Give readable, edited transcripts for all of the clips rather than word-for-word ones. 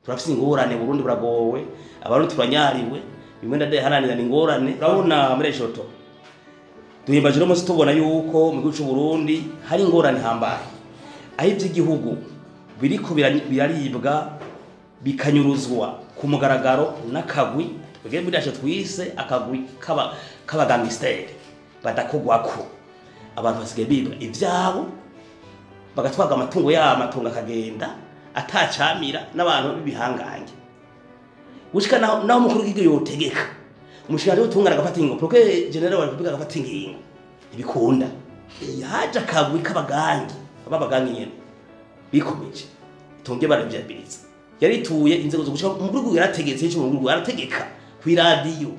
Turafise ingorane, Burundi buragowe, abarundi turanyariwe, bimwe ndadeharanira ni ingorane. Urabona muri Ejoto duhimbaje uno munsi tubona yuko mu gihugu c'u Burundi hari ingorane hambaye, aho ivy'igihugu biriko biraribwa bikanyuruzwa ku mugaragaro n'akagwi twebwe muri yacu twise akagwi k'abagangisteri badakogwako. Abantu basigaye bibwa ivyabo bagatwaga amatungo yabo, amatungo akagenda atacamira n'abantu b'ibihangange. Gushika naho umukuru w'igihugu yotegeka umushikiranganji w'ubutungane agafata ingingo, procureur general wa Republika agafata ingingo, ntibikunda. Haje akagwi k'abagangi, b'abagangi nyene bikomeje itonge baravyabiliza, yarituye inzego zo gushika umukuru w'igihugu yarategetse, ico umukuru w'igihugu arategeka kw'iradiyo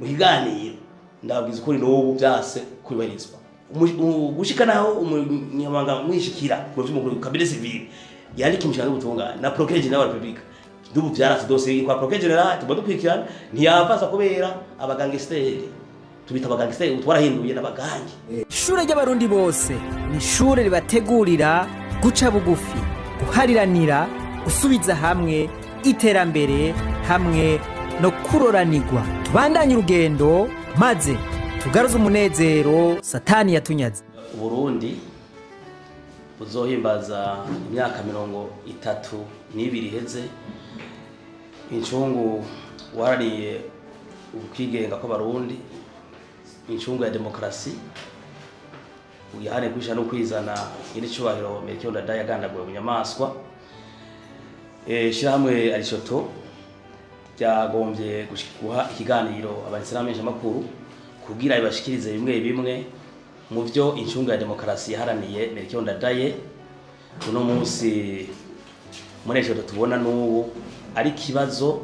mu kiganiro, ndababwiza ukuri n'ubu vyase kubahirizwa. Gushika naho umunyamabanga mwishikira mu vy'umukuru cabinet civil yandika umushikiranganji w'ubutungane na procureur general wa Republika, n'ubu vyarase dosiye kwa procureur general, tugomba dukurikirana, ntiyavaza kubera abagangisteri, tubita abagangisteri, ubu twarahinduye n'abagangi. Ishure ry'abarundi bose ni ishure ribategurira guca bugufi, guhariranira, gusubiza hamwe, iterambere hamwe no kuroranirwa. Tubandanye urugendo maze tugaruze umunezero Satani yatunyaze. Uburundi buzohimbaza imyaka 32 iheze incungu warariye ukwigenga kw'abarundi, incungu ya demokarasi, uyihane kwisha no kwizana nyiri cubahiro Melchior Ndadaye yagandaguwe mu nyamaswa. Ishirahamwe Aricoto ryagombye guha ikiganiro abanyeshameshamakuru kugira ibashikirize bimwe bimwe mu vyo incungu ya demokarasi yaharaniye Melchior Ndadaye. Uno munsi muri Aricoto tubona n'ubu ari kibazo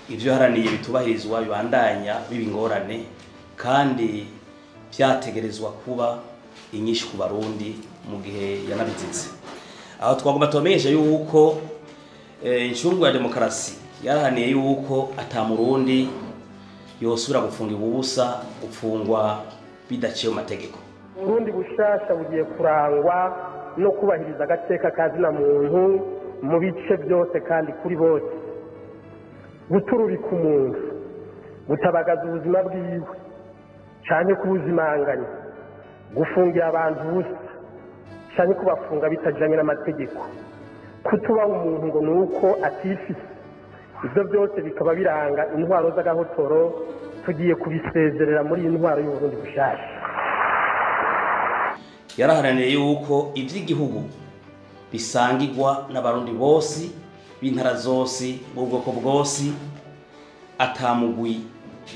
ivyo yaharaniye bitubahirizwa, bibandanya biba ingorane kandi vyategerezwa kuba inyishu ku Barundi mu gihe yanabizitse. Aho twagomba tubamenyesha yuko incungu ya demokarasi yarahaniye yuko ata Murundi yosubira gufungirwa ubusa, gufungwa bidaciye mu mategeko. Uburundi bushasha bugiye kurangwa no kubahiriza agateka ka zina muntu mu bice byose kandi kuri bose, gutururika umuntu, gutabagaza ubuzima bwiwe canke kubuzimanganya, gufungira abantu ubusa canke kubafunga bitajanye n'amategeko, kutubaha umuntu ngo nuko atifise. Ivyo byose bikaba biranga intwaro z'agahotoro, tugiye kubisezerera muri iyi ntwaro y'Uburundi bushasha. Yaraharaniye yuko ivy'igihugu bisangirwa n'abarundi bose b'intara zose b'ubwoko bwose, atamugwi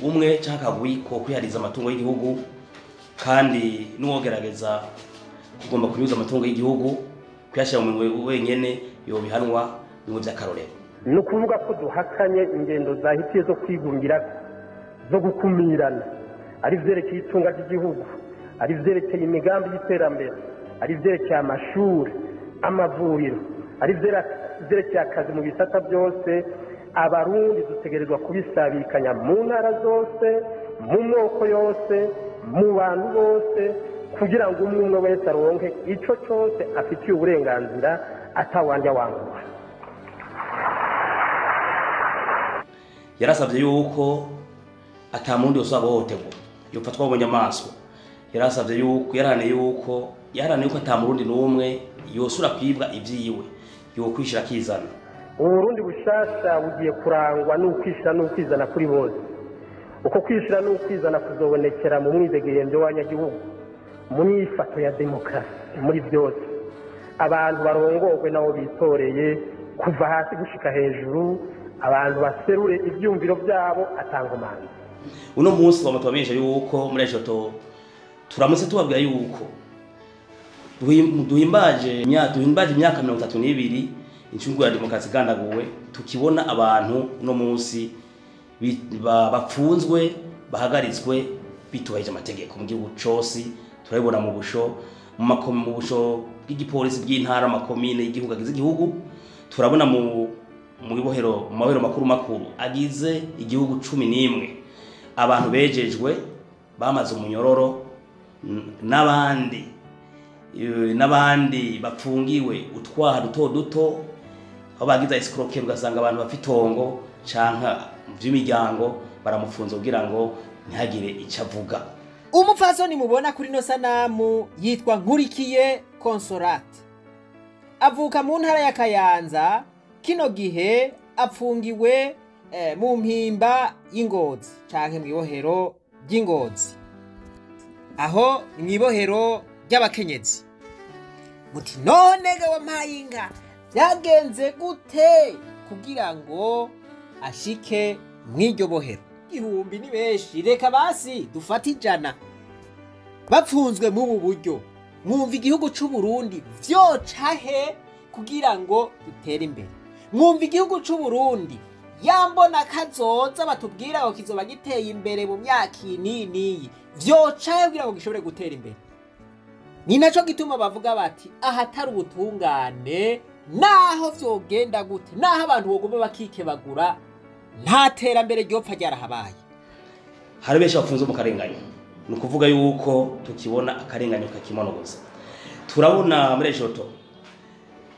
umwe canke akagwi ko kwihariza amatungo y'igihugu, kandi n'uwogerageza kugomba kunyuza amatungo y'igihugu kuyashira mu minwe wenyene yobihanwa bimwe vy'akarorero. Ni ukuvuga ko duhakanye ingendo zahitiye zo kwigungira, zo gukumirana, ari ivyerekeye itunga ry'igihugu, ari ivyerekeye imigambi y'iterambere, ari ivyerekeye amashuri, amavuriro, ari ivyerekeye akazi mu bisata byose. Abarundi dutegerezwa kubisabikanya mu ntara zose, mu moko yose, mu bantu bose, kugira ngo umwe umwe wese aronke ico cose afitiye uburenganzira atawanja wangura. Yarasavye yuko ata murundi yose abohoterwa yofatwa mu nyamaswa. Yarasavye yuko, yarahaniye yuko, yarahaniye yuko ata murundi n'umwe yosura kwibwa ivyiwe, yokwishira akizana. Uburundi bushasha bugiye kurangwa n'ukwishira n'ukwizana kuri bose. Uko kwishira n'ukwizana kuzobonekera mu mwidegemvyo w'abanyagihugu, mu myifato ya demokarasi muri byose. Abantu barongorwe nabo bitoreye kuva hasi gushika hejuru, abantu baserure ivyumviro vyabo atangomanzi. Uno munsi twama tubamenyesha yuko muri Ejoto turamutse tubabwira yuko duhimbaje imyaka 32 incungu ya demokarasi igandaguwe, tukibona abantu uno munsi bapfunzwe, bahagaritswe bitubahirije amategeko mu gihugu cose. Turabibona mu busho, mu makomi, mu busho bw'igipolisi bw'intara, amakomine y'igihugu agize igihugu. Turabona mu ibohero, mu mabohero makuru makuru agize igihugu 11, abantu bejejwe bamaze umunyororo n'abandi bapfungiwe utwaha duto duto. Aho bagize escroquerie ugasanga abantu bafite itongo canka mu vy'imiryango baramufunze kugira ngo ntihagire ico avuga. Umupfasoni mubona kuri no sanamu yitwa Nkurikiye Consolate, avuka mu ntara ya Kayanza. Kino gihe apfungiwe mu mpimba y'Ingozi canke mw'ibohero ry'Ingozi, aho ni mw'ibohero ry'abakenyezi. Muti none ga wampaye inka byagenze gute kugira ngo ashike mw'iryo bohero? Igihumbi ni benshi, reka basi dufate 100 bapfunzwe mubu buryo. Mwumva igihugu c'u Burundi vyoca he kugira ngo dutere imbere? Mwumva igihugu c'u Burundi yambona kazoza batubwira ngo kizoba giteye imbere mu myaka iyi n'iyi, vyoca he kugira ngo gishobore gutera imbere? Ni naco gituma bavuga bati ahatari ubutungane naho vyogenda gute, naho abantu boguma bakikebagura, nta terambere ryopfa ryarahabaye. Hari benshi bafunze mu karenganyo, ni ukuvuga yuko tukibona akarenganyo kakimonogoza. Turabona muri Ejoto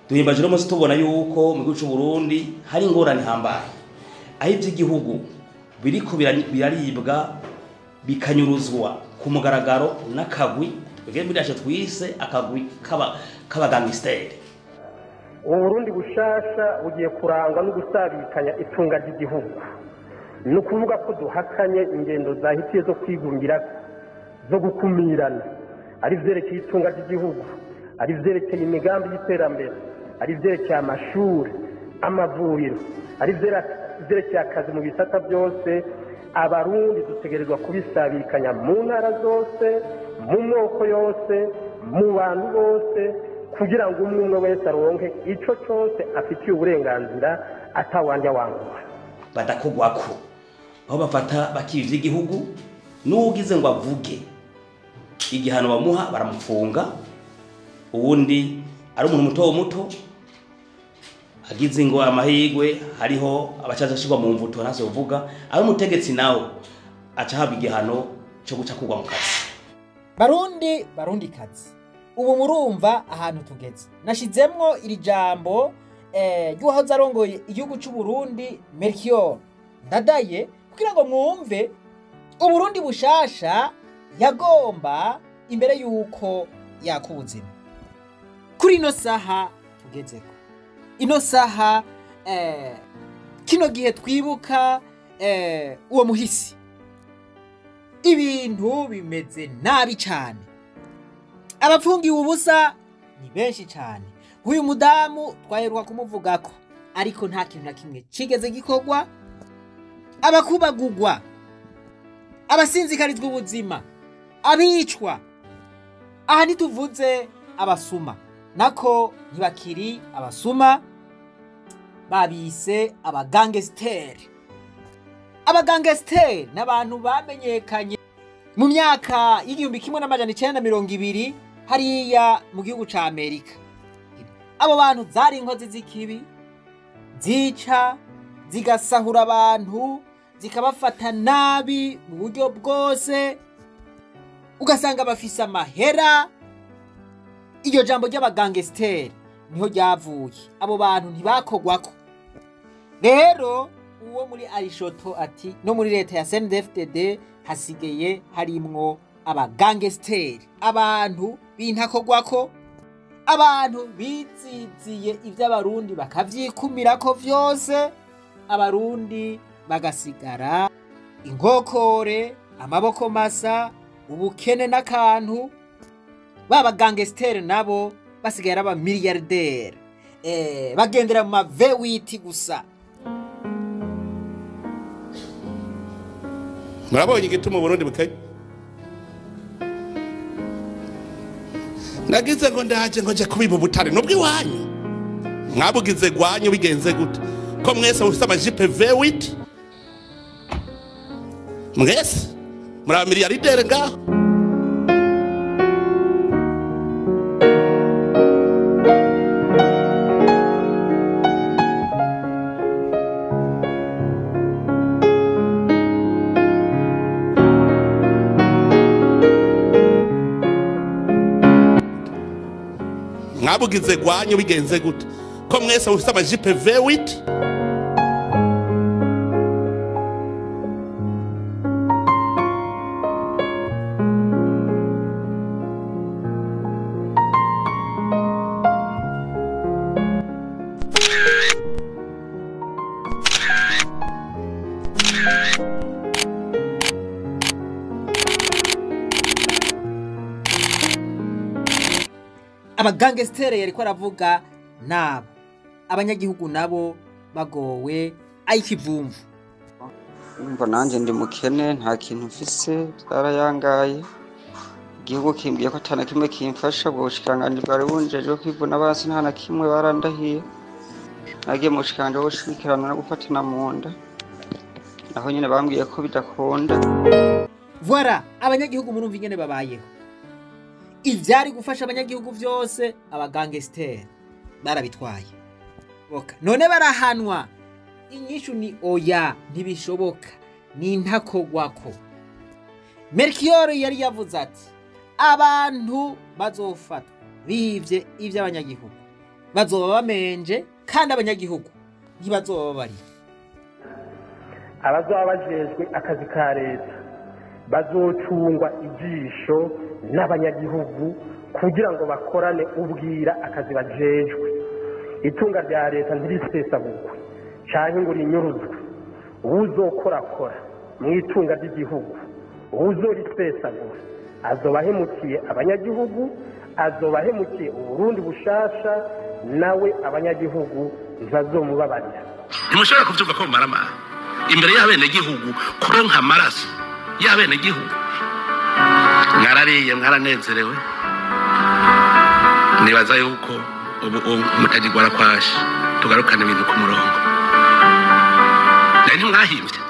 duhimbaje uno munsi tubona yuko mu gihugu c'u Burundi hari ingorane hambaye, aho ivy'igihugu biriko biraribwa bikanyuruzwa ku mugaragaro n'akagwi twebwe muri yacu twise akagwi k'abagangisteri. Ubu Burundi bushasha bugiye kurangwa no gusabikanya itunga ry'igihugu. Ni ukuvuga ko duhakanye ingendo zahitiye zo kwigungira, zo gukumirana, ari ivyerekeye itunga ry'igihugu, ari ivyerekeye imigambi y'iterambere, ari ivyerekeye amashuri, amavuriro, ari ivyerekeye akazi mu bisata byose. Abarundi dutegerezwa kubisabikanya mu ntara zose, mu moko yose, mu bantu bose, kugira ngo umwe umwe wese aronke ico cose afitiye uburenganzira atawanja wanguha. Badakogwako aho bafata bakiba ivy'igihugu, n'ugize ngo avuge igihano bamuha baramufunga, uwundi ari umuntu muto muto agize ngo amahigwe hariho abacaza ashirwa mu mvuto ntazo uvuga, ari umutegetsi nawe aca ahabwa igihano cyo guca kugwa mu kazi. Barundi barundi kazi, ubu murumva ahantu tugeze. Nashizemwo iri jambo ry'uwahoze arongoye igihugu c'u Burundi Melchior Ndadaye kugira ngo mwumve Uburundi bushasha yagomba imbere yuko yaka ubuzima. Kuri ino saha tugezeko, ino saha kino gihe twibuka uwo muhisi, ibintu bimeze nabi cane. Abapfungiwe ubusa ni benshi cane. Uyu mudamu twaheruka kumuvugako, ariko nta kintu na kimwe cigeze gikorwa. Abakubagugwa, abasinzikarizwa ubuzima, abicwa, aha ntituvuze abasuma, nako ntibakiri abasuma, babise abagangesteri. Abagangesteri n'abantu bamenyekanye mu myaka y'1920 hariya mu gihugu ca Amerika. Abo bantu zari inkozi z'ikibi, zica zigasahura abantu, zikabafata nabi mu buryo bwose, ugasanga bafise amahera. Iryo jambo ry'abagangesteri niho ryavuye. Abo bantu ntibakogwako. Rero uwo muri Arishoto ati no muri leta ya CNDD-FDD hasigeye harimwo abagangesteri, abantu bintakogwako, abantu biziziye ivy'abarundi bakavyikumirako vyose, abarundi bagasigara inkokore, amaboko masa, ubukene n'akantu. Baba gangesteri nabo basigaye aba milliardaire, bagendera mu ma V8 gusa. Murabonye igituma Burundi bukaye? Nagize ngo ndaje ngo nje kubiba ubutare nubwo iwanyu mwabugize gwanyu bigenze gute ko mwese mufite amajipe V8, mwese muri aba milliardaire ngaho. Mwabugize gwanyu bigenze gute Ko mwese mufite amajipe V8? Abagangestere yariko aravuga nabo abanyagihugu nabo bagowe ayikivumvu. Umva nanje ndi mukene, nta kintu mfise, byarayangaye. Igihugu kimbwiye ko atana kimwe kimfasha, ubwo bushikiranganji bwari bunjejwe kwivuna basi nta na kimwe barandahiye. Nagiye mu bushikiranganji bwo gushigikirana no gufatana mu nda, naho nyene bambwiye ko bidakunda. Voilà, abanyagihugu murumva ingene babayeho. Ivyari gufasha abanyagihugu vyose abagangestere barabitwaye. None barahanwa. Inyishu ni oya, ntibishoboka, ni ntakogwako. Melchior yari yavuze ati abantu bazofatwa bivye ivy'abanyagihugu bazoba bamenje, kandi abanyagihugu ntibazoba bari. Abazoba bajejwe akazi ka leta bazocungwa ijisho n'abanyagihugu kugira ngo bakorane ubwira akazi bajejwe. Itunga rya leta ntirisesagurwe canke ngo rinyuruzwe. Uwuzokorakora mu itunga ry'igihugu, uwuzorisesagura azoba ahemukiye abanyagihugu, azoba ahemukiye Uburundi bushasha, nawe abanyagihugu ntibazomubabarira. Ntimushobora kuvyumva ko mumaramara imbere y'abenegihugu, kuronka amaraso y'abenegihugu. Mwarariye, mwaranezerewe, nibaza yuko ubu mutagigwara kwashe, tugarukane ibintu ku murongo. Nari ntimwahimvye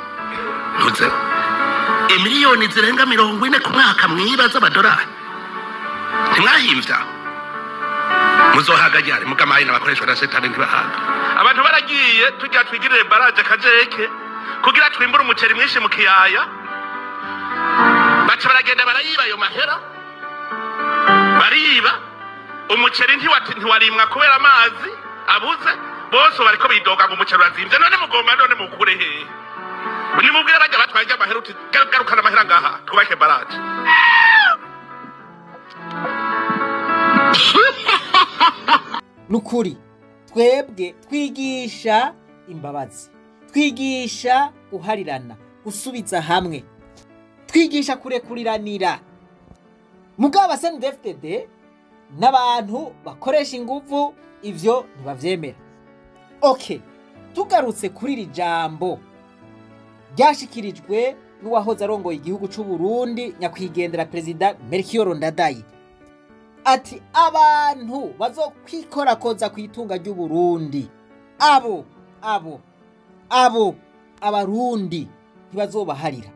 ntuzeho imiliyoni zirenga 40 ku mwaka mwiba z'amadolari, ntimwahimvye aho muzohaga ryari? Mugamaye n'abakoreshwa na shetani ntibahaga. Abantu baragiye tujya twigirire baraje kajeke kugira twimbure umuceri mwinshi mu kiyaya, baca baragenda barayiba ayo mahera, bariba umuceri ntiwarimwa kubera amazi abuze. Bose bariko bidoga ngo umuceri urazimvye. None mugomba none mukure hehe? Nimubwire bajya batwaye amahera uti garukana amahera ngaha twubake baraje. Nukuri twebwe twigisha imbabazi, twigisha guharirana, gusubiza hamwe, twigisha kurekuriranira. Mugabo aba CNDD-FDD n'abantu bakoresha inguvu ivyo ntibavyemera. Okay, tugarutse kuri iri jambo ryashikirijwe n'uwahoze arongoye igihugu c'u Burundi nyakwigendera Perezida Melchior Ndadaye, ati abantu bazokwikorakoza kwitunga ry'u Burundi, abo abo abo abarundi ntibazobaharira,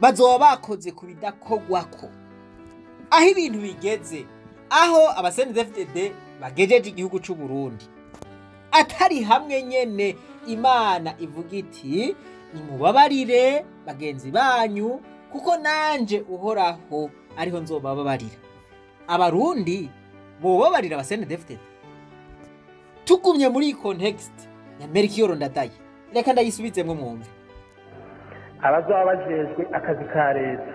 bazoba bakoze ku bidakogwako. Aho ibintu bigeze, aho aba CNDD-FDD bagejeje igihugu c'u Burundi, atari hamwe nyene Imana ivuga iti nimubabarire bagenzi banyu kuko nanje uhoraho ariho nzobababarira. Abarundi bobabarira aba CNDD-FDD? Tugumye muri context ya Melchior Ndadaye, reka ndayisubizemwo mwumve. Abazoba bajejwe akazi ka leta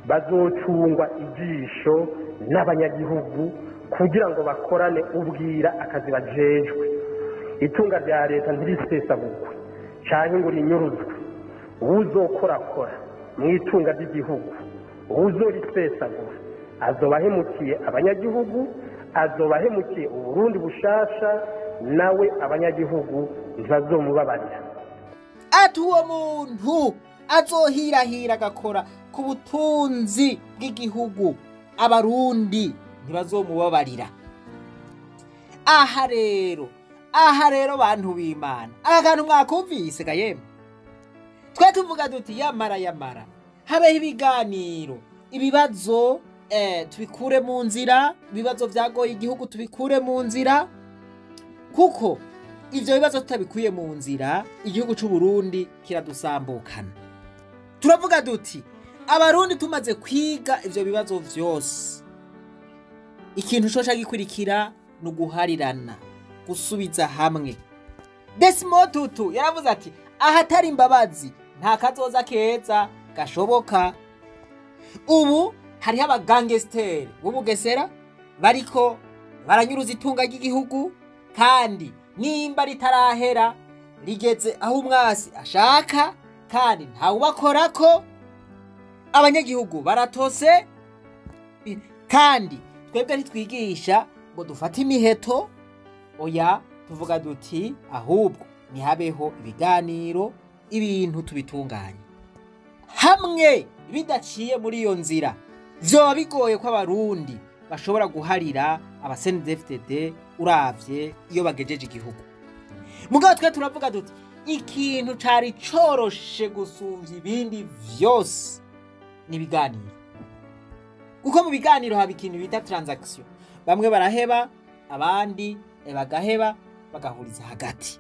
bazocungwa ijisho n'abanyagihugu kugira ngo bakorane ubwira akazi bajejwe. Itunga rya leta ntirisesagurwe canke ngo rinyuruzwe. Uwuzokorakora mu itunga ry'igihugu, uwuzorisesagura azoba ahemukiye abanyagihugu, azoba ahemukiye Uburundi bushasha, nawe abanyagihugu ntibazomubabarira. Ati uwo muntu azohirahira agakora ku butunzi bw'igihugu, abarundi ntibazomubabarira. Aha rero bantu b'Imana, aka kantu mwakumvise ga yemwe. Twe tuvuga duti yamara yamara, habeho ibiganiro, ibibazo tubikure mu nzira, ibibazo vyagoye igihugu tubikure mu nzira, kuko ivyo bibazo tutabikuye mu nzira igihugu c'u Burundi kiradusambukana. Turavuga duti abarundi tumaze kwiga ivyo bibazo vyose, ikintu coca gikurikira ni uguharirana, Gusubiza hamwe. Desmond Tutu yaravuze ati ahatari imbabazi nta kazoza keza gashoboka. Ubu hariho abagangesteri b'Ubugesera bariko baranyuruza itunga ry'igihugu, kandi nimba ritarahera rigeze aho umwasi ashaka, kandi ntawubakorako. Abanyagihugu baratose, kandi twebwe ntitwigisha ngo dufate imiheto, oya, tuvuga duti ahubwo ntihabeho ibiganiro, ibintu tubitunganye. Hamwe bidaciye muri iyo nzira, vyoba bigoye ko Abarundi bashobora guharira aba CNDD-FDD uravye iyo bagejeje igihugu. Mugabo twe turavuga duti ikintu cari coroshe gusumvya ibindi vyose ni ibiganiro, kuko mu biganiro haba ikintu bita transaction, bamwe baraheba abandi bagaheba, bagahuriza hagati.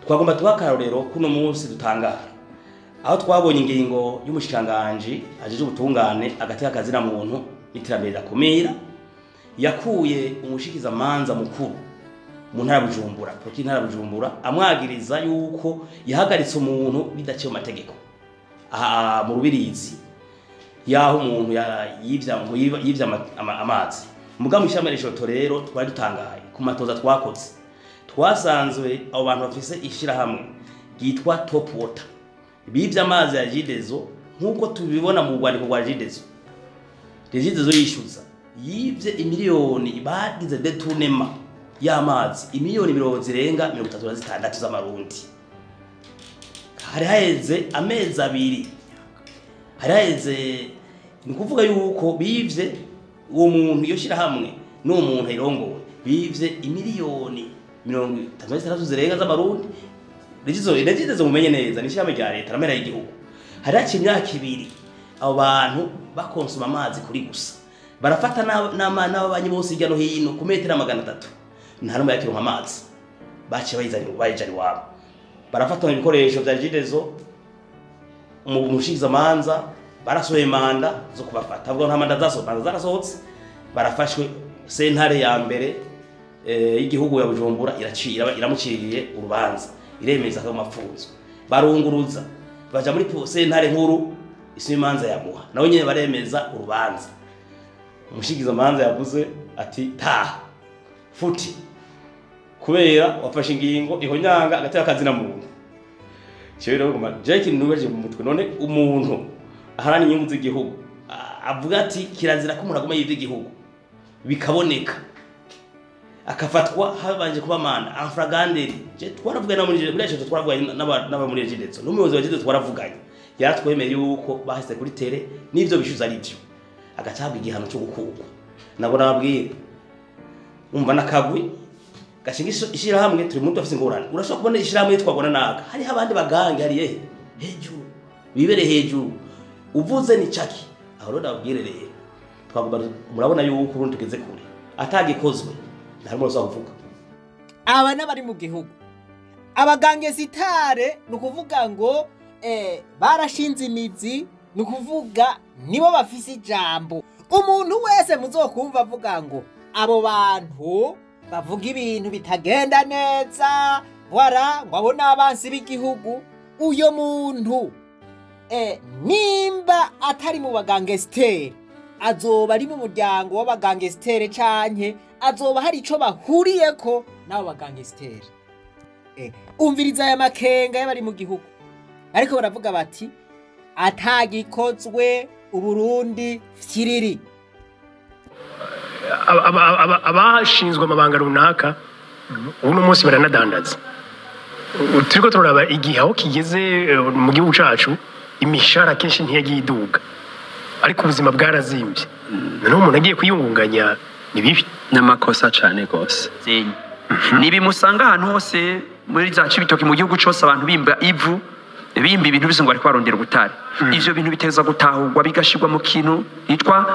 Twagomba tuba akarorero kuno munsi dutangara aho twabonye ingingo y'umushikiranganji ajejwe ubutungane, agateka kazina muntu n'iterambere ridakumira, yakuye umushikizamanza mukuru mu ntara ya Bujumbura, procureur intara ya Bujumbura, amwagiriza yuko yahagaritse umuntu bidaciye mu mategeko aha mu Rubirizi, yaho umuntu yivya ngo yivya amazi. Muga mu ishami rishoto rero twari dutangaye ku matoza twakoze, twasanzwe abo bantu bafise ishirahamwe ryitwa Top Water bivye amazi ya Regideso, nkuko tubibona mu rwandiko rwa Regideso. Regideso yishyuza yivye imiliyoni, bagize détournement y'amazi imiliyoni mirongo zirenga 36 z'amarundi. Hari haheze amezi 2, hari haheze, ni kuvuga yuko bivye uwo muntu, iyo shirahamwe n'uwo muntu ayirongowe, bivye imiliyoni 36 zirenga z'amarundi. Regideso mumenye neza ni ishirahamwe rya leta ramera y'igihugu. Hari haciye imyaka 2 abo bantu bakonsoma amazi kuri gusa, barafata n'ababanyi bose hirya no hino ku metero 300, nta n'umwe yakironka amazi. Baciye bayizana bayijana iwabo, barafata ibikoresho vya Regideso. Umushikizamanza barasohoye manda zo kubafata, avuga nta manda zasohotse, manda zarasohotse, barafashwe. Sentare ya mbere y'igihugu ya Bujumbura iracira, iramuciriye urubanza, iremeza ko mafunzo. Barunguruza baja muri sentare nkuru isoma imanza yamuha, nawe nyene baremeza urubanza. Umushikizamanza yavuze ati taha futi kubera wafashe ingingo ihonyanga agateka kazina muntu. Cyo rero ngoma je ikintu nubeje mu mutwe, none umuntu aharana inyungu z'igihugu avuga ati kirazira ko umuntu aguma yivye igihugu bikaboneka, akafatwa habanje kuba manda en flagrant délit. Je twaravuganye na muri muri twaravuganye n'aba muri Regideso, n'umuyobozi wa Regideso twaravuganye, yaratwemeye yuko bahise kuri tele n'ivyo bishuza ari byo, agacabwa igihano cyo gukurwa. Nabo nababwire umva nakagwi gashinga ishirahamwe, turi mu afise ingorane. Urashobora kubona ishirahamwe yitwa naka, hariho abandi bagange hariye hejuru bibere hejuru, uvuze ni caki. Aho rero nababwire rero twagomba, murabona yuko urundi tugeze kure atagikozwe nta rumwe uzovuga. Aba n'abari mu gihugu abagangesitare, ni ukuvuga ngo barashinze imizi, ni ukuvuga nibo bafise ijambo. Umuntu wese muzokumva avuga ngo abo bantu bavuga ibintu bitagenda neza, wara ngo abo n'abansi b'igihugu, uyo muntu nimba atari mu bagangesiteri azoba ari mu muryango w'abagangesiteri, canke azoba hari ico bahuriyeko n'abo bagangesiteri. Umviriza aya makenga y'abari mu gihugu, ariko baravuga bati atagikozwe Uburundi fyiriri. Abashinzwe amabanga runaka uno munsi baranadandaza. Turiko turaraba igihe aho kigeze mu gihugu cacu, imishahara kenshi ntiyagiye iduga, ariko ubuzima bwarazimbye. Noneho umuntu agiye kwiyungunganya ni bibi. N'amakosa cane gose. Nibimusanga ahantu hose muri za Cibitoke mu gihugu cose, abantu bimba ivu, bimba ibintu bisa ngo bariko barondera ubutare. Ivyo bintu biteza gutahurwa bigashirwa mu kintu yitwa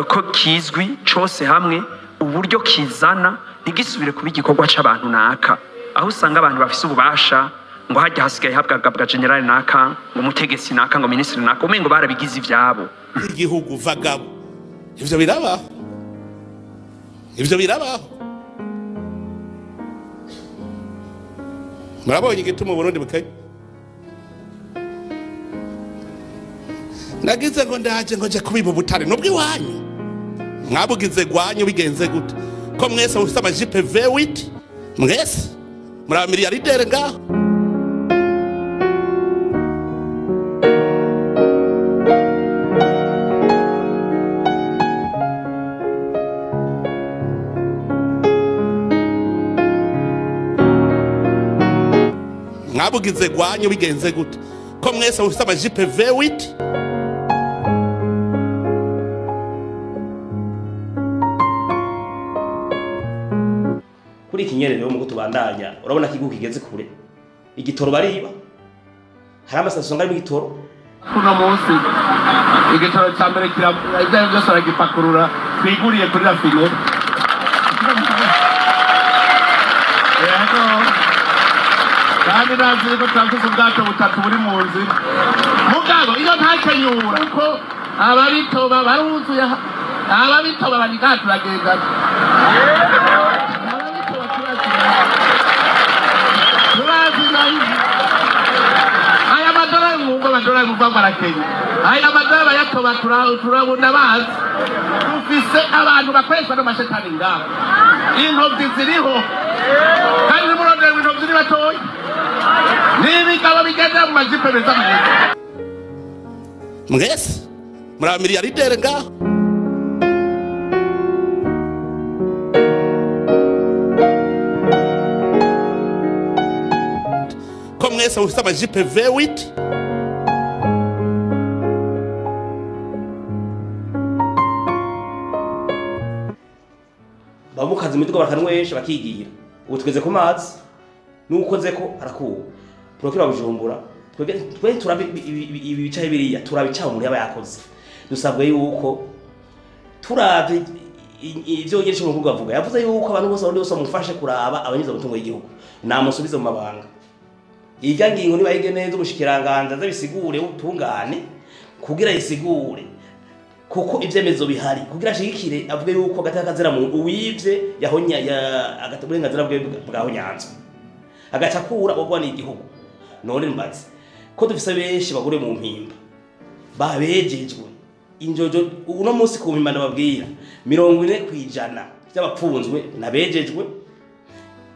ko kizwi cose hamwe, uburyo kizana ntigisubire kuba igikorwa c'abantu naka, aho usanga abantu bafise ububasha ngo hajya hasigaye habwagabwa general naka, ngo umutegetsi naka, ngo minisitiri naka, umengo barabigize ivyabo. Igihugu vagabo ivyo birabaho, ivyo birabaho. Murabonye igituma Burundi bukenye. Nagize ngo ndaje ngo nje kubiba ubutare nubwo iwanyu mwabugize gwanyu bigenze gute ko mwese mufite amajipe V8 mwese muri abamiliyardere ngaho. Mwabugize gwanyu bigenze gute ko mwese mufite amajipe V8. Kuri iki nyene rero muko tubandanya urabona ko igihugu kigeze kure, igitoro bariba, hari amasaso ngari mu gitoro. Kuno munsi igitoro ca mbere kira ibyo byose aragipakurura twiguriye kuri rafine. Yego kandi nazi ko twavuze ubwato butatu buri mu nzira mugabo iyo ntakenyura ko ababitoba baruzuye, ababitoba bari turagenda. Aya madolari mwumva amadolari mwumva ngo arakenya, aya madolari bayatoba turabona bazi dufise abantu bakoreshwa n'amashetani ngaho, intovyi ziriho kandi nimurondera intovyi ni batoya n'ibigabo bigendera mu majipe meza meza. Mwese muri abamiliyardere ngaho. Ko mwese mufite amajipe V8. Bamukaza imiduga bakanywesha bakigira. Ubu tugeze ku mazi nukoze ko arakuwe. Prokira Bujumbura twebwe turabi ibi bicaye biriya turabicaho umuntu yaba yakoze. Dusabwe yuko turavye ivyo nyine cyo avuga. Yavuze yuko abantu bose abarundi bose bamufashe kuraba abanyuza umutungo w'igihugu. Namusubize mu mabanga. Irya ngingo niba yige neza ubushikiranganje azabisigure utungane kugira yisigure kuko ivyemezo bihari kugira ashigikire avuge yuko agataka mu uwivye yahonya ya agataburenganzira bwe bwahonyanzwe agacakura ubwo ni igihugu. None mbaze ko dufise benshi bagure mu mpimba babejejwe injojo uno munsi ku mpimba ndababwira 40% by'abapfunzwe nabejejwe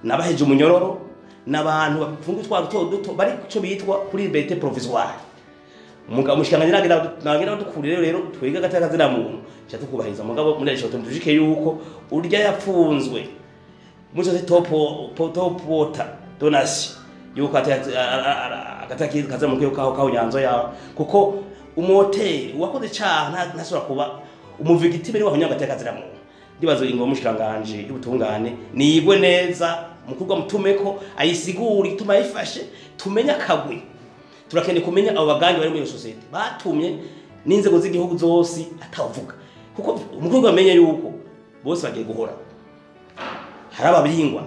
nabaheje umunyororo n'abantu bapfunga utwaro duto bari cyo bitwa kuri liberté provisoire. Mugabo mushikanganye nagira dukurire rero twega gataka zira muntu cyo tukubahiriza mugabo muri ejo tujike yuko urya yapfunzwe muri cyo top water donation yuko agataka kaza mu kaho kaho nyanzo ya kuko umoteri wakoze cyaha ntasubira kuba umuvigitime ni wahonya gataka zira muntu. Ndibazo ingo mushikanganje y'ubutungane niyigwe neza mukubwa mutumeko ayisigura ituma yifashe tumenya kagwe. Turakeneye kumenya abo bagangi bari muri iyo societe batumye n'inzego z'igihugu zose atavuga kuko umukobwa amenye yuko bose bagiye guhora hari ababingwa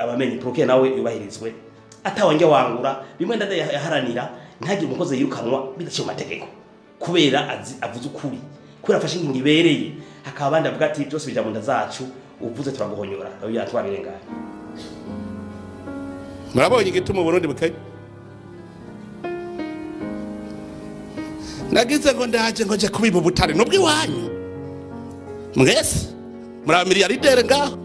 abamenye proke nawe yubahirizwe atawanjye wangura bimwe ndada yaharanira ntagire umukozi yirukanwa bidaciye mu mategeko kubera avuze ukuri kubera afashe ingingo ibereye hakaba abandi avuga ati byose bija mu nda zacu uvuze turaguhonyora oya twabirenganye. Murabonye igituma Burundi bukenye. Nagize ngo ndaje ngo nje kubiba ubutare nubwo iwanyu mwese muri abamiliyardere ngaho.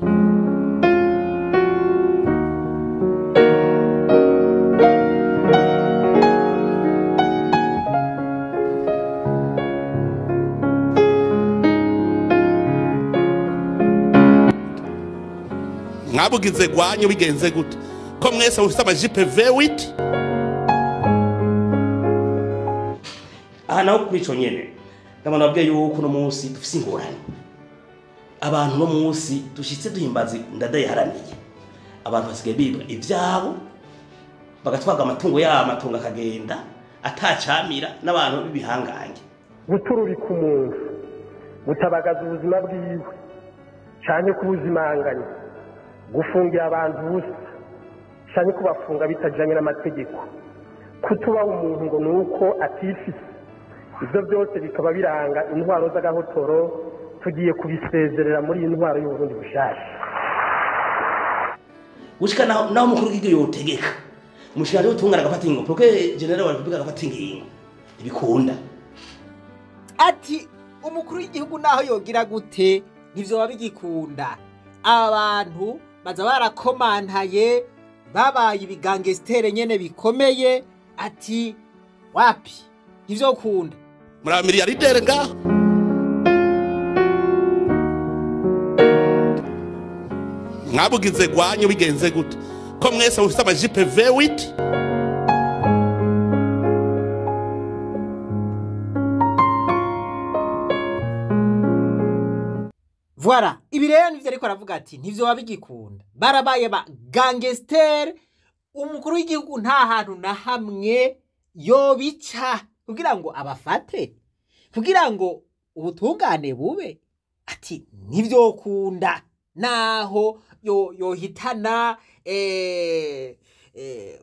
Mwabugize gwanyu bigenze gute ko mwese mufite amajipe V8. Aha naho kuri ico nyene ndabona babwiye yuko no munsi dufise ingorane abantu no munsi dushitse duhimbaza ndadayiharaniye abantu basigaye bibwa ivyabo bagatwaga amatungo yabo amatungo akagenda atacamira n'abantu b'ibihangange. Gutururika umuntu gutabagaza ubuzima bwiwe canke kubuzimanganya gufungira abantu ubusa canke kubafunga bitajanye n'amategeko kutubaha umuntu ngo nuko atifise ivyo byose bikaba biranga intwaro z'agahotoro tugiye kubisezerera muri intwaro y'Uburundi bushasha. Gushika naho mukuru w'igihugu yotegeka Umushikiranganje w'ubutungane agafata ingingo, procureur général wa Republika agafata ingingo, ntibikunda. Ati umukuru w'igihugu naho yogira gute, ntivyoba bigikunda. Abantu baza barakomantaye, babaye ibigangestere nyene bikomeye. Ati wapi, ntivyokunda. Muri abamiliyardere ngaho. Mwabugize gwanyu bigenze gute ko mwese mufite amajipe V8? Voilà, ibi rero nivyo ariko aravuga ati ntivyoba bigikunda, barabaye ba gangster. Umukuru w'igihugu nta hantu na hamwe yobica kugira ngo abafate, kugira ngo ubutungane bube. Ati ntivyokunda naho yohitana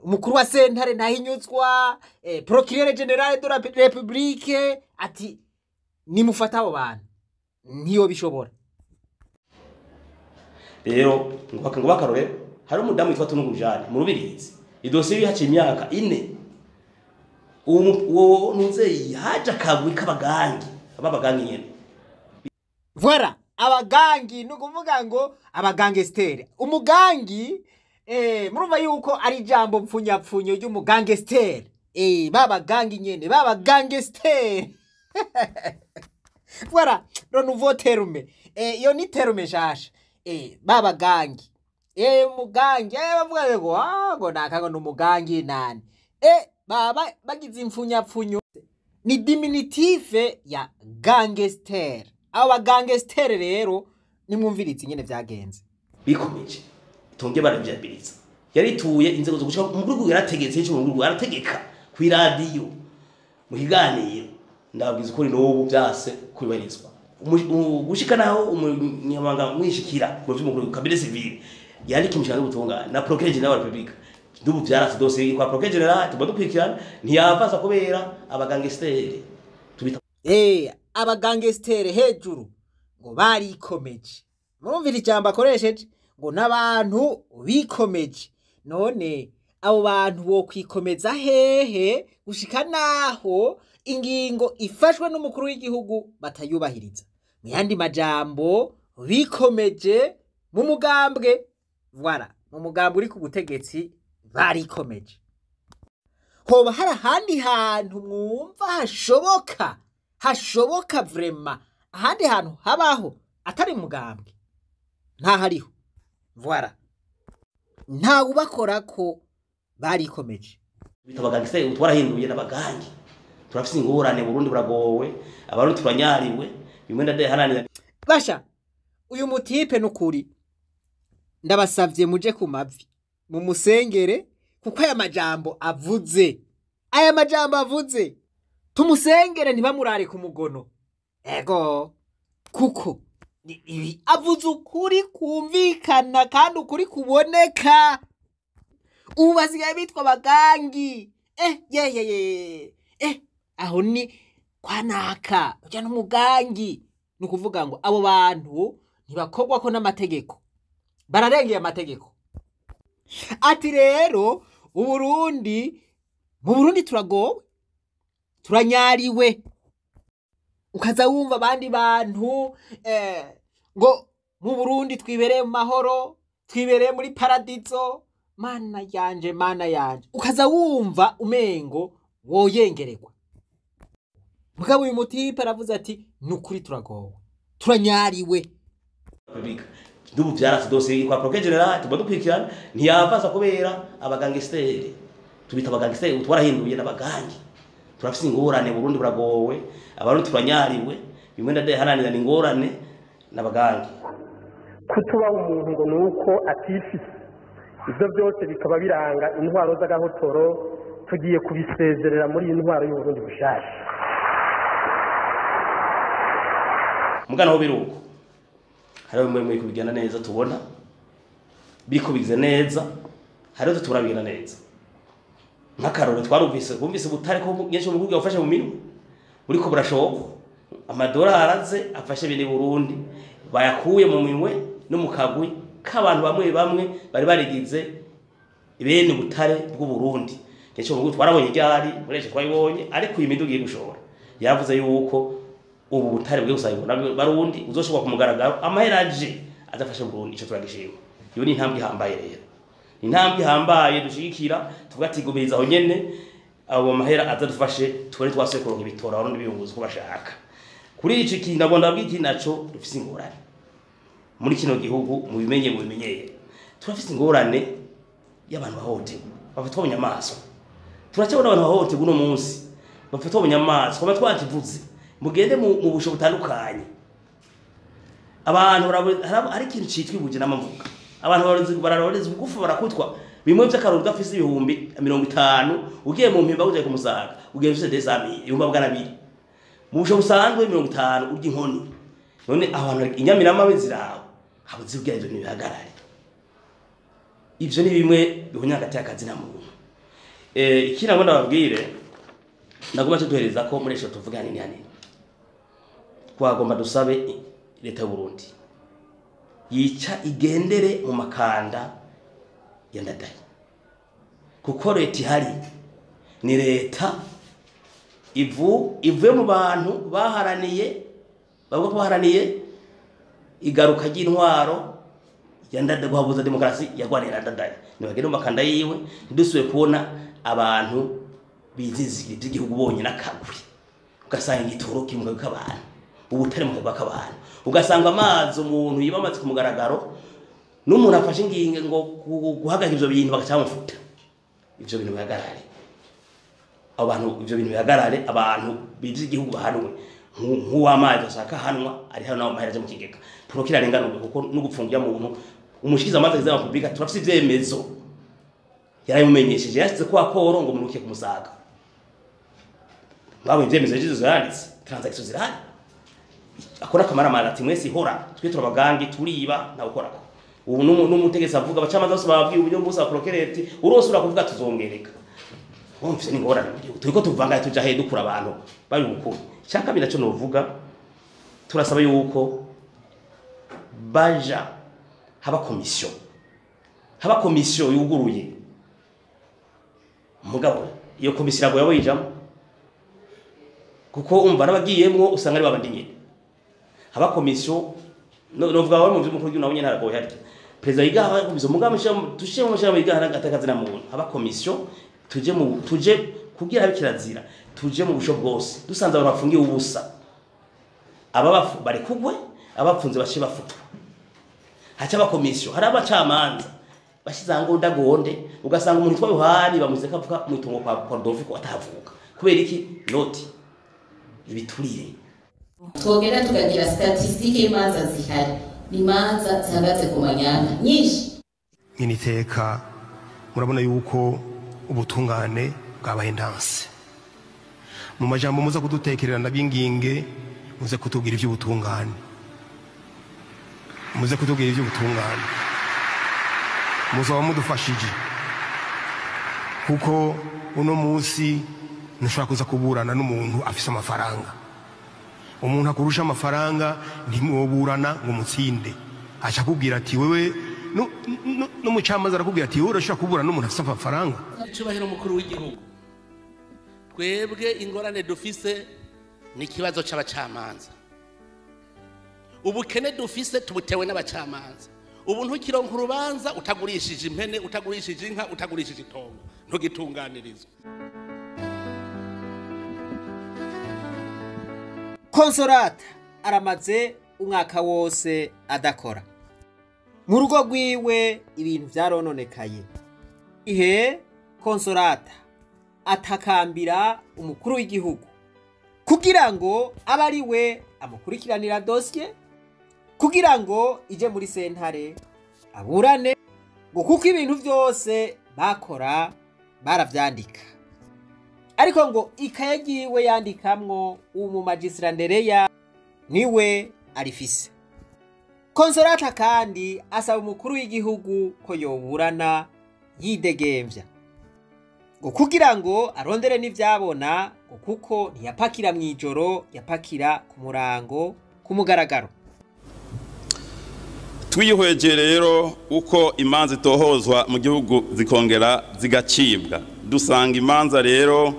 umukuru wa sentare ntahinyuzwa, procureur général de la République. Ati nimufata abo bantu ntiyobishobora. Rero ngo bakarore, hari umudamu witwa Tunungu Jane mu Rubirizi, idosiye haciye imyaka 4. Uwo ntuze yaje akagwi k'abagangi, ababagangi nyene. Voilà, abagangi ni ukuvuga ngo abagangestere. Umugangi murumva yuko ari ijambo mpfunyapfunyo ry'umugangestere. Babagangi nyene, babagangestere. Voilà, le nouveau terme. Iyo ni terme nshasha. Babagangi. Umugangi, bavuga ngo ngo naka ngo numugangi nani. Baba bagize impfunyapfunyo ni diminutive ya gangster. Abo bagangester rero nimwumvirize nyene vyagenze. Bikomeje tonge baravyabiriza, yarituye inzego zo gushika umukuru yarategetse ico umukuru arategeka ku radio mu kiganiro, ndababwiza ukuri n'ubu byase kubibarizwa gushika naho umunyamabanga mwishikira mu vy'umukuru cabinet civil yandika imishahara y'ubutungane na procureur général wa Republika. N'ubu vyarase dosiye kwa procureur général, tuba dukurikirana ntiyavaza kubera abagangestere tubita Abagangestere hejuru ngo barikomeje. Murumvira ijambo akoresheje ngo n'abantu bikomeje. None abo bantu bo kwikomeza hehe gushika naho ingingo ifashwe n'umukuru w'igihugu batayubahiriza? Mu yandi majambo bikomeje mu mugambwe. Voilà, mu mugambwe uri ku butegetsi barikomeje. Hoba hari ahandi hantu mwumva hashoboka, hashoboka vrema ahandi hantu habaho atari mugambwe? Ntahariho. Voilà, ntawe ubakora ko barikomeje. Bita abagangestere, twarahinduye n'abagangi. Turafise ingorane, Burundi buragowe, abarundi turanyariwe, bimwe ndadeharanira. Basha, uyu mutipe nukuri ndabasavye muje ku mavi mumusengere, kuko aya majambo avuze, aya majambo avuze tumusengere ntibamurare ku mugono. Ego, kuko ibi avuze ukuri kumvikana kandi ukuri kuboneka. Ubu basigaye bitwa abagangi. Ye. Aho ni kwa naka uja n'umugangi. Ni ukuvuga ngo abo bantu ntibakogwa ko n'amategeko, bararengeye amategeko. Ati rero Uburundi, mu Burundi turagowe, turanyariwe. Ukaza wumva abandi bantu ngo mu Burundi twibereye mu mahoro, twibereye muri paradizo. Mana yanje, mana yanje. Ukaza wumva umengo woyengererwa. Mugabo uyu mutipe aravuze ati nukuri turagowe, turanyariwe. N'ubu vyarase dosiye kwa procureur général, tuba dukurikirana ntiyavaza kubera abagangestere tubita abagangestere, twarahinduye n'abagangi. Turafise ingorane, Burundi buragowe, abarundi turanyariwe, bimwe ndadeharanira ni ingorane n'abagangi. Kutuba umuntu ngo nuko atifise, ivyo byose bikaba biranga intwaro z'agahotoro, tugiye kubisezerera muri iyi ntwaro y'Uburundi bushasha. Mugana ho biruko hariho bimwe bimwe kubigenda neza, tubona biriko bigize neza, hariho turabigenda neza. Nk'akarore twarumvise, bumvise ubutare ko nyinshi mu gihugu yafashe mu minwe buriko burashokwa, amadolari aze afashe bene Burundi bayakuye mu minwe no mu kagwi k'abantu bamwe bamwe bari barigize Bene ubutare bw'u Burundi cyo ngo twarabonye ryari mureshe twayibonye, ariko iyi miduga gushora yavuze yuko ubu butare bwe gusayibona barundi uzoshobora kumugaragaro amaheraje azafasha Burundi. Ico turagishima. Iyo ni intambwe ihambaye rero, intambwe ihambaye dushigikira, tuvuga ati gumiriza aho nyene abo mahera azadufashe tubone twasuye kuronka ibitora abarundi biyunguza uko bashaka. Kuri ico kintu ndagomba ndabwira iki naco dufise ingorane muri kino gihugu, mubimenye mubimenyeye turafise ingorane y'abantu bahohoterwa bafatwa bunyamaswa. Turacabona abantu bahohoterwa uno munsi bafatwa bunyamaswa, kuba twakivuze mugende mu busho butandukanye. Abantu hari ikintu citwa ibuje n'amavuga, abantu bararoreza ubugufu barakutwa bimwe vy'akarorero. Udafise 50,000 ugiye mu mpimba ugiye kumusaga ugiye ufise 200,000 ibihumbi bwana biri mu busho busanzwe 50 urya inkoni. None abantu inyamirama ziraho habuze kugira ivyo ntibihagarare. Ivyo ni bimwe bihunya hagati y'akazi na muntu. Ikindi nagomba ndababwire, nagomba tuduhereza ko muri ejo tuvuga hanini hanini twagomba dusabe leta y'u Burundi yica igendere mu makanda ya Ndadaye, kuko leta ihari ni leta ivuye mu bantu baharaniye, bavuga ko baharaniye igaruka ry'intwaro ya Ndadaye, guhabuza demokarasi yagwanira Ndadaye. Nibagende mu makanda yiwe, ntidusubiye kubona abantu bizizigira iby'igihugu bonyine akagwi, ugasanga igitoro kiri mu kagwi k'abantu, ubutare mu kagwi k'abantu, ugasanga amazi umuntu yiba amazi ku mugaragaro, n'umuntu afashe ingingo ngo guhagarika ivyo bintu bagaca bamufuta. Ivyo bintu bihagarare, abo bantu ivyo bintu bihagarare, abantu bizi igihugu bahanwe. Nk'uw'amazi ashaka ahanwa ari hano nawe mahera aje mu kigega porokira arenganurwe, kuko n'ugupfungira muntu umushikiza amazi ageze mu publika turafise ivyemezo yarabimumenyesheje, yashize ko akoro ngo muruke kumusaga. Mwabonye ivyemezo yagize yanditse, transaction zirahari. Akora akamara ati mwese ihora twe turabagangi turiba nawe ukorako. Ubu n'umutegetsi avuga abacamanza bose bababwiye uburyo bwose baprokerete urose urakuvuga tuzongereka. Wumvise ni ngorane mu gihugu turiko tuvanga tuja he dukura abantu bari bukuru. Cyaka binaco novuga, turasaba yuko baja haba komisiyo, haba komisiyo yuguruye. Mugabo iyo komisiyo iragoye abayijamwo, kuko umva n'abagiyemwo usanga ari babandi nyene. Haba komisiyo novuga wa mu vy'umukuru w'igihugu nawe nyene haragoye harya. Perezida yiga haba komisiyo, mugabo tushe mu mashirahamwe yiga agatakazi na muntu. Haba komisiyo tuje kugira habe kirazira, tuje mu busho bwose dusanze abantu bafungiye ubusa, ababafu barekugwe, abapfunze bashe bafutwa. Haca aba komisiyo, hari abacamanza bashize ngo ndagonde, ugasanga umuntu witwa Yohani bamuze kavuka mu itongo kwa Rodolfo atavuka kubera iki noti ibiturire. Twogera tukagira statistique y'imanza zihari, ni imanza zihagaze ku manyanga nyinshi. Niteka murabona yuko ubutungane bwabaye ndanse. Mu majambo muza kudutekerera ndabinginge muze kutubwira ivy'ubutungane, muze kutubwira ivy'ubutungane, muzoba mudufashije, kuko uno munsi ntushobora kuza kuburana n'umuntu afise amafaranga. Umuntu akurusha amafaranga ntimwoburana ngo mutsinde, aca akubwira ati wewe n'umucamanza arakubwira ati wowe urashobora kuburana n'umuntu afise amafaranga. Icyubahiro mukuru w'igihugu, twebwe ingorane dufise ni ikibazo c'abacamanza. Ubukene dufise tubutewe n'abacamanza. Ubu ntukironka urubanza utagurishije impene, utagurishije inka, utagurishije itongo, ntugitunganirizwa. Consolata aramaze umwaka wose adakora. Mu rugo rwiwe ibintu vyarononekaye. Ihe Consolata atakambira umukuru w'igihugu kugira ngo abe ari we amukurikiranira dossier, kugira ngo ije muri sentare aburane, ngo kuko ibintu vyose bakora baravyandika. Ariko ngo ikaye yiwe yandikamwo umu magistrat Ndereya niwe arifise. Consolata kandi asaba umukuru w'igihugu ko yoburana yidegemvya, ngo kugira ngo arondere n'ivyabona, ngo kuko ntiyapakira mw'ijoro, yapakira ku murango ku mugaragaro. Twihweje rero uko imanza itohozwa mu gihugu zikongera zigacibwa, dusanga imanza rero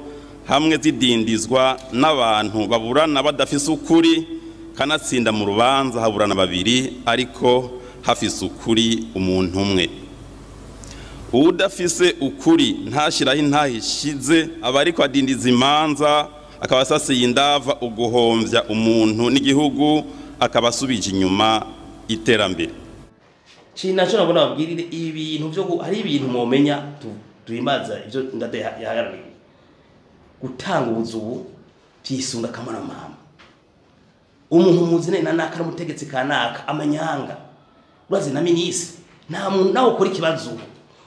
hamwe zidindizwa n'abantu baburana badafise ukuri, kanatsinda mu rubanza haburana babiri ariko hafise ukuri umuntu umwe. Udafise ukuri ntashiraho intahishize, aba ariko adindiza imanza, akaba asasiye indava uguhomvya umuntu n'igihugu, akaba asubije inyuma iterambere. Cinaco nabona babwirire ibintu byo hari ibintu mwomenya duhimaza ivyo Ndadaye yahagarariye. Gutanga ubuzubu byisunga kamara mama. Umuntu muzine na naka n'umutegetsi kanaka amanyanga. Urazi na ministre nta muntu nawe ukora ikibazo.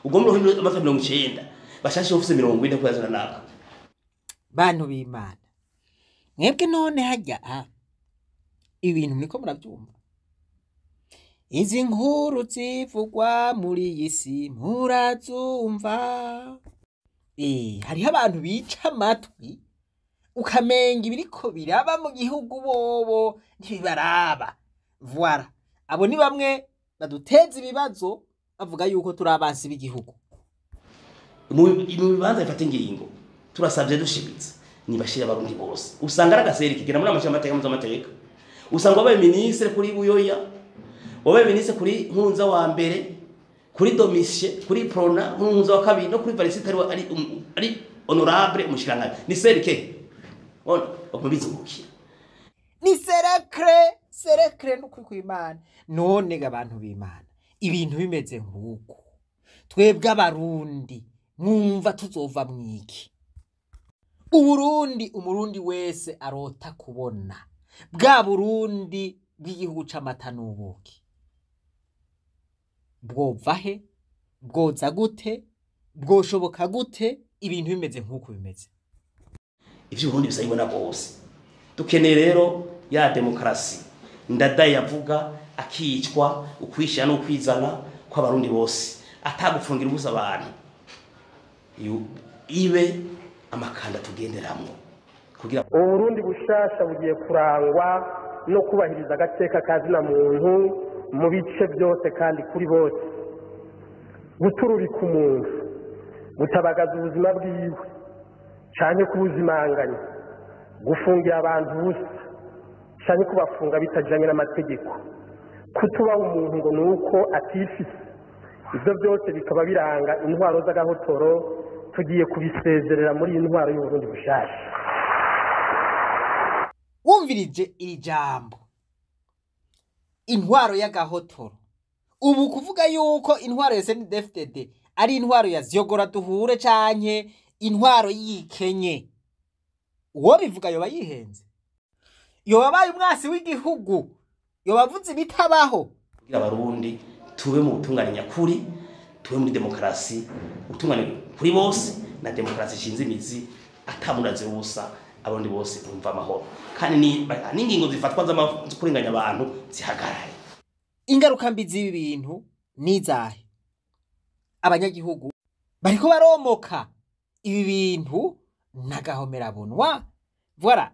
Ugomba ruhindura amafa 90 bashashe office 40 kuyazana naka. Bantu b'Imana, mwebwe none hajya ibintu muriko murabyumva. Izi nkuru zivugwa muri iyi si murazumva. Hariho abantu bica amatwi ukamenga ibiriko biraba mu gihugu bobo ntibibaraba. Voilà, abo ni bamwe baduteza ibibazo bavuga yuko turi abansi b'igihugu. Mu bibanza bifata ingingo turasabye dushimitse nibashira abarundi bose. Usanga aragaseri kigera muri amashami amateka mpuzamategeko. Usanga wabaye ministre kuri Buyoya, wabaye ministre kuri Nkurunziza wa mbere, kuri Domitien, kuri Prona, Nkurunziza wa kabiri no kuri Varisita ari honorable umushikiranganje. Ni serike. Ona bakumubizungukira. Ni serekre, serekre n'ukuri kw'Imana. None ga bantu b'Imana, ibintu bimeze nk'uko twebwe abarundi mwumva tuzova mwiki. Uburundi umurundi wese arota kubona bwa Burundi bw'igihugu c'amata n'ubuki. Bwova he? Bwoza gute? Bwoshoboka gute? Ibintu bimeze nk'uko bimeze. Ivyo Burundi bisayibona bose. Dukeneye rero ya demokrasi Ndadaye yavuga akicwa ukwishyira no kwizana kw'abarundi bose, atagufungira ubusa abantu. Ibe amakanda tugenderamwo kugira Uburundi bushasha bugiye kurangwa no kubahiriza agateka kazina muntu mu bice byose kandi kuri bose. Gutururika umuntu, gutabagaza ubuzima bwiwe canke kubuzimanganya, gufungira abantu ubusa canke kubafunga bitajanye n'amategeko, kutubaha umuntu ngo nuko atifise, ivyo byose bikaba biranga intwaro z'agahotoro. Tugiye kubisezerera muri iyi ntwaro y'Uburundi bushasha. Wumvirije ijambo intwaro y'agahotoro, ubu kuvuga yuko intwaro ya CNDD-FDD ari intwaro ya Zyogora duhure canke intwaro yikenye, uwo bivuga yoba yihenze, yoba abaye umwasi w'igihugu, yoba avuze ibitabaho. Kugira abarundi tube mu butungane nyakuri, tube muri demokrasi, ubutungane kuri bose na demokrasi ishinze imizi, atamuraze ubusa, abarundi bose bumva amahoro. Kandi n'ingingo zifatwa z'akurenganya abantu zihagarare. Ingaruka mbi z'ibi bintu nizahe? Abanyagihugu bariko baromoka ibi bintu nagahomerabunwa. Voilà,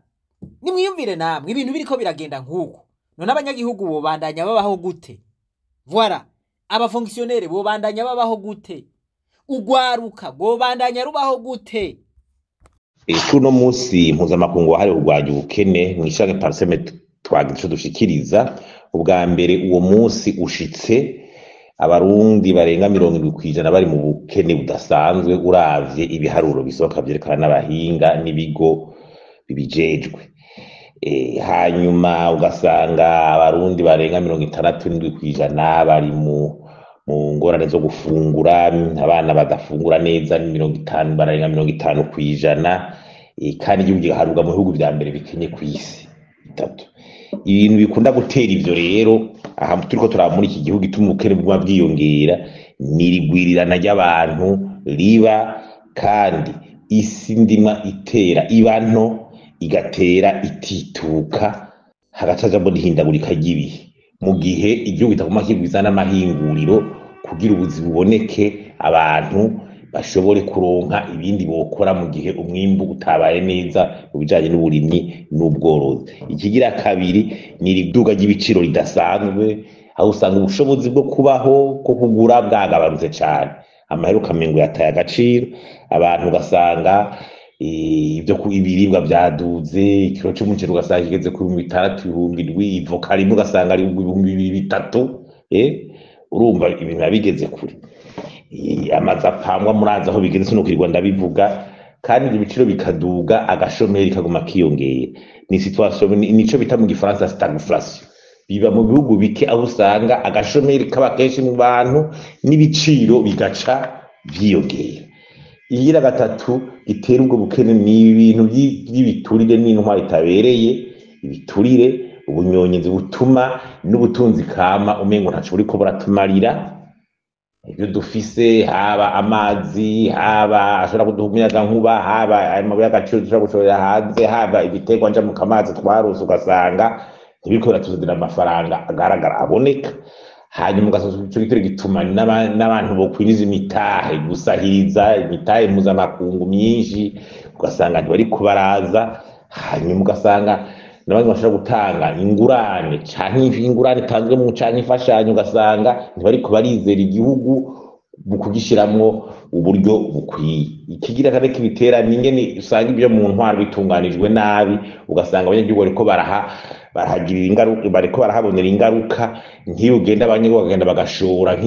nimwiyumvire namwe ibintu biriko biragenda nkuko. None abanyagihugu bobandanya babaho gute? Voilà, abafonctionnaire bobandanya babaho gute? Ugwaruka bobandanya rubaho gute? Kuno munsi mpuzamakungu wahariwe kurwanya ubukene mw'ishirahamwe Parseme twagize ico dushikiriza. Ubwa mbere uwo munsi ushitse abarundi barenga 70% bari mu bukene budasanzwe, uravye ibiharuro bisohoka vyerekana n'abahinga n'ibigo bibijejwe. Hanyuma ugasanga abarundi barenga 67% bari mu ngorane zo gufungura, abana badafungura neza ni 50, barenga 50%, kandi igihugu giharurwa mu bihugu vya mbere bikenye kw'isi bitatu. Ibintu bikunda gutera ivyo rero aha turiko turaba muri iki gihugu ituma ubukene buguma bwiyongera ni irigwirirana ry'abantu riba, kandi isi ndimwa itera iba nto igatera itituka, hagati hajamwo n'ihindagurika ry'ibihe, mu gihe igihugu kitaguma kigwiza n'amahinguriro kugira ubuzi buboneke, abantu bashobore kuronka ibindi bokora mu gihe umwimbu utabaye neza mu bijanye n'uburimyi n'ubworozi. Ikigira kabiri ni iriduga ry'ibiciro ridasanzwe, Aho usanga ubushobozi bwo kubaho, bwo kugura, bwagabanutse cane, amahera ukamengo yataye agaciro. Abantu ugasanga ibyo ibiribwa vyaduze, ikiro c'umuceri ugasanga kigeze ku 6000, 7000, ivoka rimwe ugasanga ari 2000, 3000. Urumva ibintu biba bigeze kure. Amazu apangwa, murazi aho bigeze, sinokwirirwa ndabivuga. Kandi ibyo biciro bikaduga, agashomeri kaguma kiyongera. Ni situation nico bita mu gifaransa stagflation. Biba mu bihugu bike, aho usanga agashomeri kaba kenshi mu bantu n'ibiciro bigaca vyiyongera. Igira gatatu gitera ubwo bukene ni ibintu by'ibiturire n'intwaro itabereye. Ibiturire, ubunyonyezi butuma n'ubutunzi kama umengo ntaco buriko buratumarira. Ibyo dufise, haba amazi, haba ashobora kuduha umuyagankuba, haba ayo mabuye y'agaciro dushobora gushorera hanze, haba ibiterwa nja mu kamazi twarose, ugasanga ntibiriko biratuzanira amafaranga agaragara, aboneka. Hanyuma ugasanga ico gitero gituma n'abantu bokwiriza imitahe, gusahiriza imitahe mpuzamakungu myinshi, ugasanga ntibariko baraza. Hanyuma ugasanga n'abandi bashobora gutanga ingurane, canke ingurane itanzwe mu canke imfashanyo, ugasanga ntibariko barizera igihugu mu kugishiramwo uburyo bukwiye. Ikigira kane kibitera ni ingene usanga ibyo mu ntwaro bitunganijwe nabi, ugasanga abanyagihugu bariko barahagirira ingaruka, bariko barahabonera ingaruka. Nk'iyo ugenda, abanyagihugu bagenda bagashora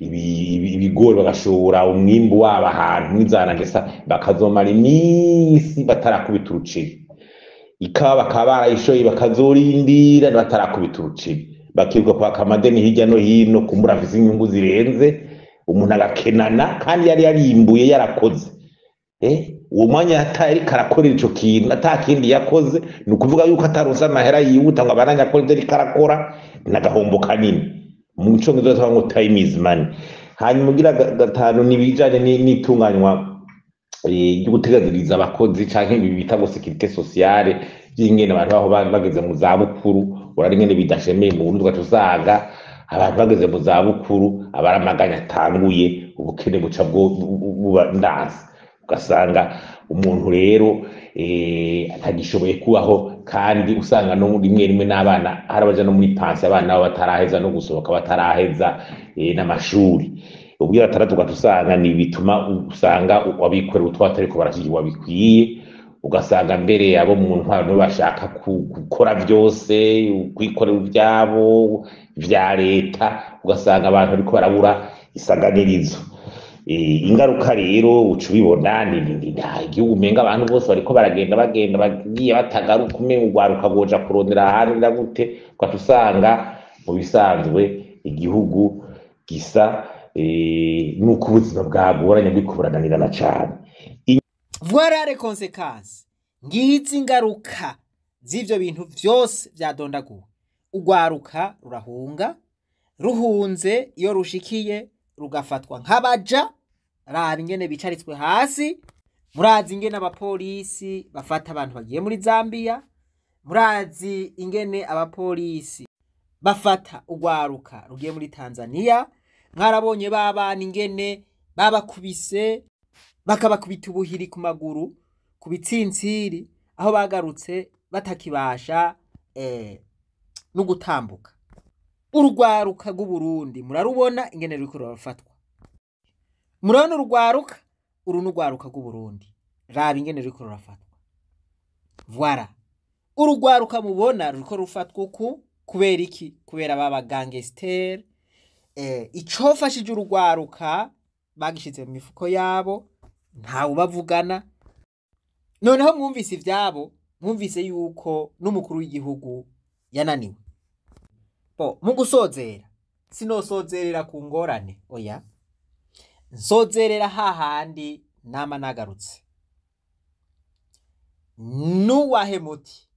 ibigori, bagashora umwimbu wabo ahantu nk'izanagesa, bakazomara iminsi batarakubita uruceri. Ikawa bakaba barayishoye, bakazorindira batarakubita uruceri, bakibuka kwaka amadeni hirya no hino, kumbura afise inyungu zirenze, umuntu agakenana kandi yari yarimbuye, yarakoze. Uwo mwanya yataye ariko arakorera ico kintu, ata kindi yakoze, ni ukuvuga yuko ataronse amahera yihuta ngo abandanye akora ivyo ariko arakora, n'agahombo kanini. Mu congereza bavuga ngo "time is money". Hanyuma ugira gatanu ni ibijanye n'itunganywa ryo guteganyiriza abakozi, canke ibi bita ngo sécurité sociale, by'ingene abantu baho bageze mu zabukuru. Urari ingene bidashemeye mu Burundi, ugaca usanga abantu bageze mu zabukuru abaramaganya atanguye, ubukene buca buba ndanse, ugasanga umuntu rero atagishoboye kubaho. Kandi usanga no rimwe rimwe n'abana, hari abaja no muri pansiyo abana babo bataraheza no gusohoka, bataraheza n'amashuri. Ubwira gatandatu ugaca usanga ni bituma usanga abikorera utwabo batariko barashigikirwa bikwiye, ugasanga mbere abo mu ntwaro nibo bashaka gukora byose, kwikorera ivyabo vya leta, ugasanga abantu bariko barabura isaganirizo. Ingaruka rero uca ubibona ni igihugu umenga abantu bose bariko baragenda, bagenda bagiye batagaruka, umenga urwaruka rwoja kurondera ahandi na gute. Ugaca usanga mu bisanzwe igihugu gisa nuko ubuzima bwagoranye, buriko burananirana cane. Voilà les conséquences. Ngizi ingaruka z'ivyo bintu vyose vyadondaguwe. Urwaruka rurahunga, ruhunze iyo rushikiye rugafatwa nk'abaja. Raba ingene bicaritswe hasi. Murazi ingene abapolisi bafata abantu bagiye muri Zambia, murazi ingene abapolisi bafata urwaruka rugiye muri Tanzania. Mwarabonye babana ingene babakubise, bakabakubita ubuhiri ku maguru, ku bitsintsiri, aho bagarutse batakibasha no gutambuka. Urugwaruka rw'Uburundi murarubona ingene ruriko rurafatwa. Murabona urugwaruka uru n'urwaruka rw'Uburundi, raba ingene ruriko rurafatwa. Voilà, urugwaruka mubona ruriko rufatwa uku kubera iki? Kubera baba gangster. Icofashije urugwaruka bagishize mu mifuko yabo, ntawe ubavugana. Noneho mwumvise ivyabo, mwumvise yuko n'umukuru w'igihugu yananiwe. Bo mu gusozera, sinosozerera ku ngorane, oya, nsozerera hahandi nama nagarutse. Nuwahe muti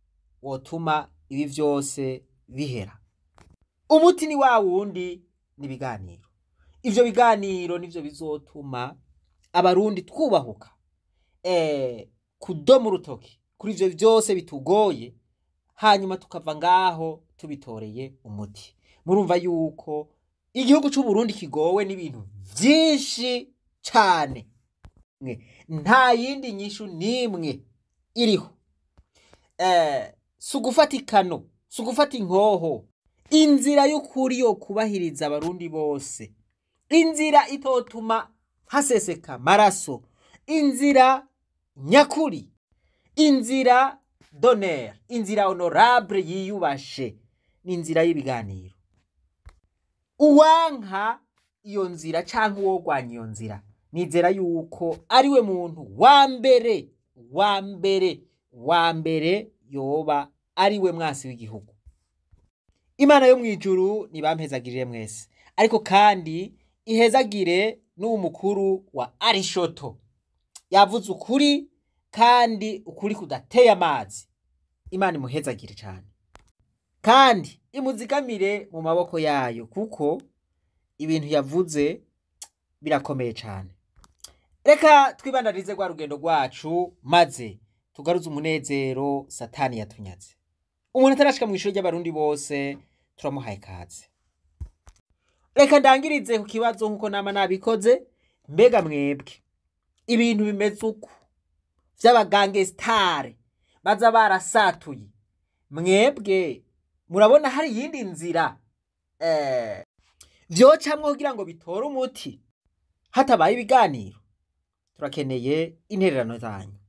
wotuma ibi vyose bihera? Umuti ni wa wundi, ni ibiganiro. Ivyo biganiro nivyo bizotuma Abarundi twubahuka kudoma urutoki kuri ivyo vyose bitugoye, hanyuma tukava ngaho tubitoreye umuti. Murumva yuko igihugu c'u Burundi kigowe n'ibintu vyinshi cane, nta yindi nyishu nimwe iriho. Si ugufata ikano, si ugufata inkoho. Inzira y'ukuri yo kubahiriza Abarundi bose, inzira itotuma haseseka amaraso, inzira nyakuri, inzira d'honneur, inzira honorable yiyubashe, ni inzira y'ibiganiro. Uwanka iyo nzira canke uwogwanya iyo nzira, nizera yuko ariwe muntu wa mbere wa mbere wa mbere yoba ariwe mwasi w'igihugu. Imana yo mw'ijuru nibampezagirire mwese, ariko kandi ihezagire n'uwo mukuru wa Arishoto yavuze ukuri, kandi ukuri kudateye amazi. Imana imuhezagire cyane kandi imuzigamire mu maboko yayo, kuko ibintu yavuze birakomeye cyane. Reka twibandarize rwa rugendo rwacu maze tugaruze umunezero Satani yatunyaze. Umuntu atarashika mu ishuri ry'Abarundi bose turamuhaye ikaze. Reka ndangirize ku kibazo nkuko nama nabikoze. Mbega mwebwe ibintu bimeze uku vy'abagangestare baza barasatuye, mwebwe murabona hari iyindi nzira vyocamwo kugira ngo bitore umuti hatabaye ibiganiro? Turakeneye intererano zanyu.